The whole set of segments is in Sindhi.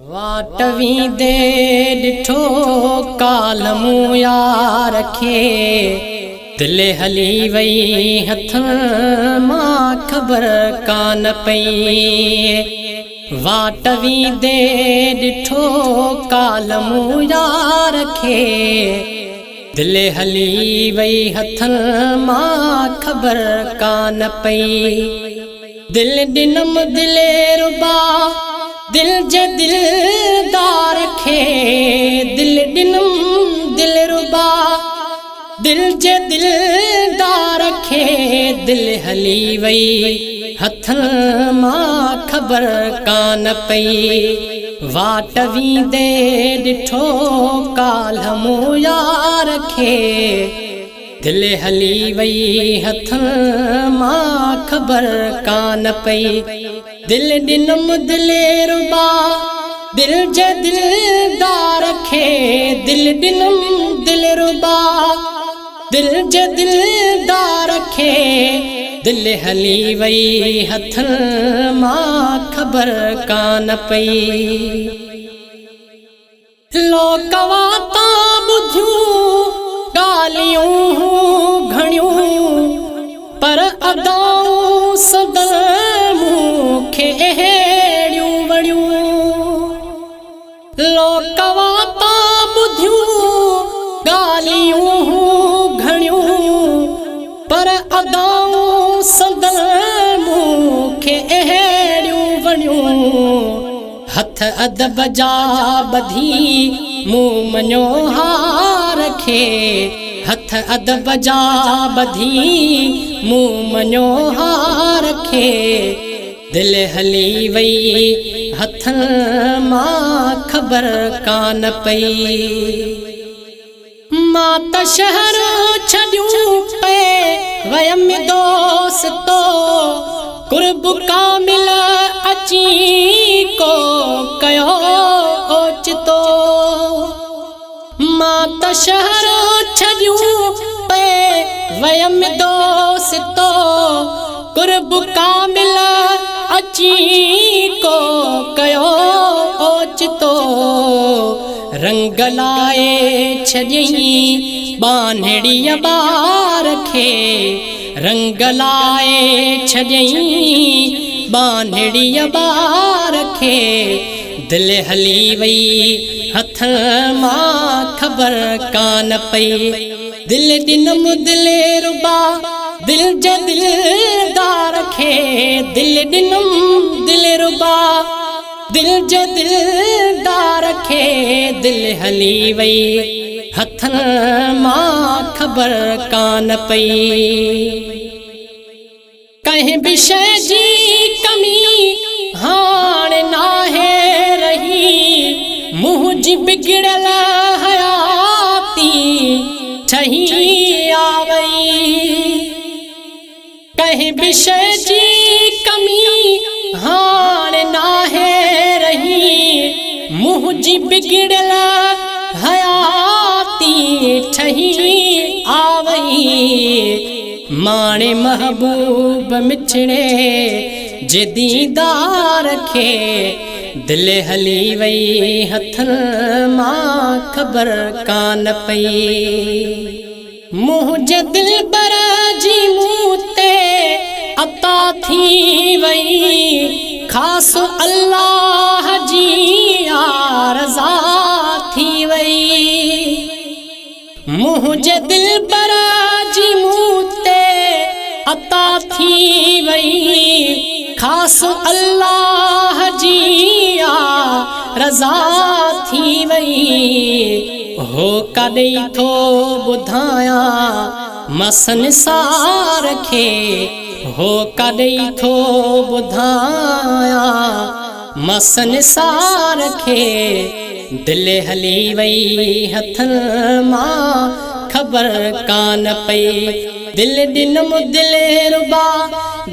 واٽ ويندي ڏٺو ڪالهه مون يار کي، دل هلي وئي هٿن مان خبر ڪانه پئي. واٽ ويندي ڏٺو ڪالهه مون يار کي، دل هلي وئي هٿن مان خبر ڪانه پئي. دل ڏنم دلربا دل جي دلدار کي، دل ڏنم دلربا دل جي دلدار کي، دل هلي وئي هٿن مان خبر ڪانه پئي. واٽ ويندي ڏٺو ڪالهه مون يار کي، دل هلي وئي هٿن مان خبر ڪانه پئي. دل ڏنم دلربا دل جي دلدار کي، دل ڏنم دلربا دل جي دلدار کي، دل هلي وئي هٿن مان خبر ڪانه پئي. لوڪ واتان ٻڌيون ڳالهيون گهڻيون، پر ادائون سندن مون کي اهڙيون وڻيون. لوڪ واتان ٻڌيون ڳالهيون گهڻيون، پر ادائون سندن مون کي اهڙيون وڻيون. هٿ ادب جا ٻڌي مون مڃيو هار کي، هٿ ادب جا ٻڌي مون مڃيو هار کي، دل هلي وئي هٿن مان خبر ڪانه پئي. مان ته شهر ڇڏيون پئي ويم دوستو، قرب ڪامل اچي ڪو ڪيو اوچتو. مان ته شهر ڇڏيون پئي ويم دوستو، قرب ڪامل اچي ڪو ڪيو اوچتو. رنگ لائي ڇڏيئين ٻانهڙيء ٻار کي، رنگ لائي ڇڏيئين ٻانهڙيء ٻار کي، دل هلي وئي هٿن مان خبر ڪانه پئي. دل ڏنم دلربا دل جي دلدار کي، دل ڏنم دلربا دل جي دلدار کي، دل هلي وئي هٿن مان خبر ڪانه پئي. ڪنهن به شيء جي ڪمي هاڻ ناهي رهي، منهنجي بگڙيل حياتي ٺهي آ وئي. ڪنهن به شيء جي ڪمي هاڻ ناهي رهي، منهنجي بگڙيل حياتي ٺهي آ وئي. ماڻي محبوب مٺڙي جي ديدار کي، دل هلي وئي هٿن مان خبر ڪانه پئي. منهنجي دلبر جي مون تي عطا ٿي وئي، خاص الله جي آ رضا ٿي وئي. منهنجي دلبر جي مون تي عطا ٿي وئي، خاص الله جي آ رضا ٿي وئي. هو ڪاڏي ٿو ٻڌايان مان سنسار کي، هو ڪاڏي ٿو ٻڌايان مان سنسار کي، دل هلي وئي هٿن مان خبر ڪانه پئي. دل ڏنم دلربا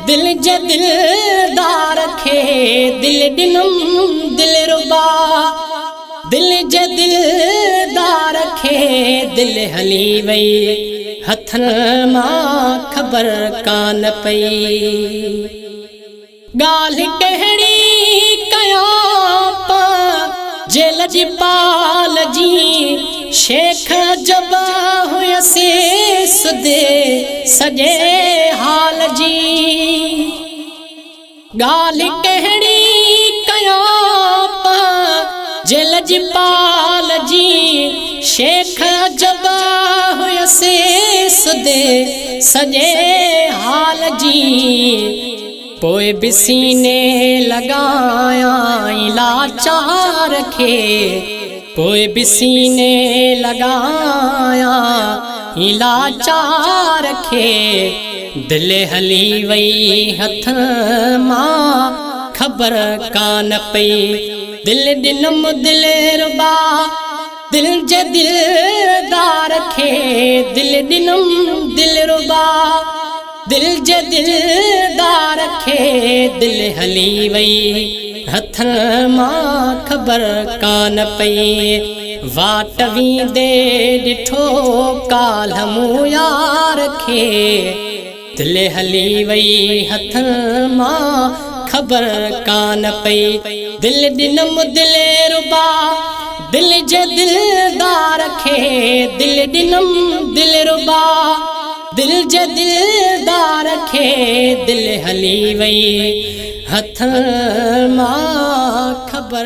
دل جي دلدار کي، دل ڏنم دلربا دل جي دلدار کي، دل هلي وئي هٿن مان خبر ڪانه پئي. ڳالهه ڪهڙي ڪيان لڄپال جي، شيخ عجب هيس سڌ سڄي حال جي. ڳالهه ڪهڙي ڪيان پنهنجي لڄپال جي، شيخ عجب هيس سڌ سڄي حال جي. پوء به سيني لڳايائين لاچار کي، پوء به سيني لڳايائين لاچار کي، دل هلي وئي هٿ مان خبر ڪانه پئي، دل ڏنم دلربا دل جي دلدار کي، دل ڏنم دلربا. دل جي دلدار کي، دل هلي وئي هٿن مان خبر ڪانه پئي، واٽ ويندي ڏٺو ڪالهه مون يار کي، دل هلي وئي هٿن مان خبر ڪانه پئي، دل ڏنم دلربا دل جي دلدار کي، دل ڏنم دلربا. دل جي دلدار کي، دل هلي وئي هٿن مان خبر.